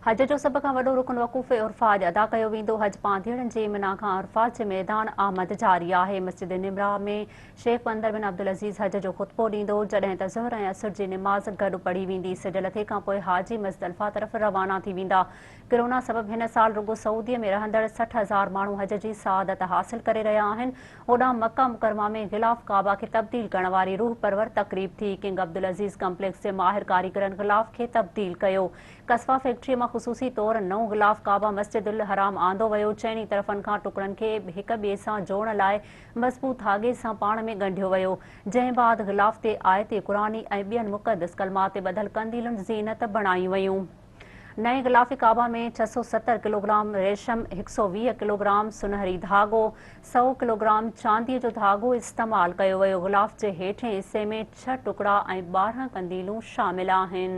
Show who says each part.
Speaker 1: حج جو سڀ کان وڏو رڪن وقوف عرفه اڄ ادا ڪيو ويندو. حج پانڌيئڙن جي منيٰ کان عرفات جي ميدان آمد جاري آهي. مسجد نمره ۾ شيخ بندر بن عبدالعزيز حج جو خطبو ڏيندو، جڏهن ته ظهر ۽ عصر جي نماز گڏ پڙهي ويندي. سج لٿي کانپوء حاجي مزدلفه طرف روانا ٿي ويندا. ڪرونا سبب هن سال رڳو سعودي ۾ رهندڙ 60 هزار ماڻهو حج جي سعادت حاصل ڪري رهيا آهن. هوڏانهن مڪه مڪرمه ۾ غلاف ڪعبه کي تبديل ڪرڻ واري روح پرور تقريب ٿي. ڪنگ عبدالعزيز ڪمپليڪس جي ماهر ڪاريگرن غلاف کي تبديل ڪيو. قصبه فيڪٽريء مان خصوصي طور نئون غلاف ڪعبه مسجد الحرام آندو ويو، چئني طرفن کان ٽڪڙن کي هڪ ٻئي سان جوڙڻ لاء مضبوط ڌاڳي سان پاڻ ۾ ڳنڍيو ويو، جنهن بعد غلاف تي آيت قرآني ۽ ٻين مقدس ڪلمات تي ٻڌل قنديلن زينت بڻايون ويون. نئين غلاف ڪعبه ۾ 670 ڪلوگرام ريشم، 120 ڪلوگرام سنهري ڌاڳو، سئو ڪلوگرام چانديء جو ڌاڳو استعمال ڪيو ويو. غلاف جي هيٺئين حصي ۾ ڇهه ٽڪڙا ۽ 12 قنديلون شامل آهن.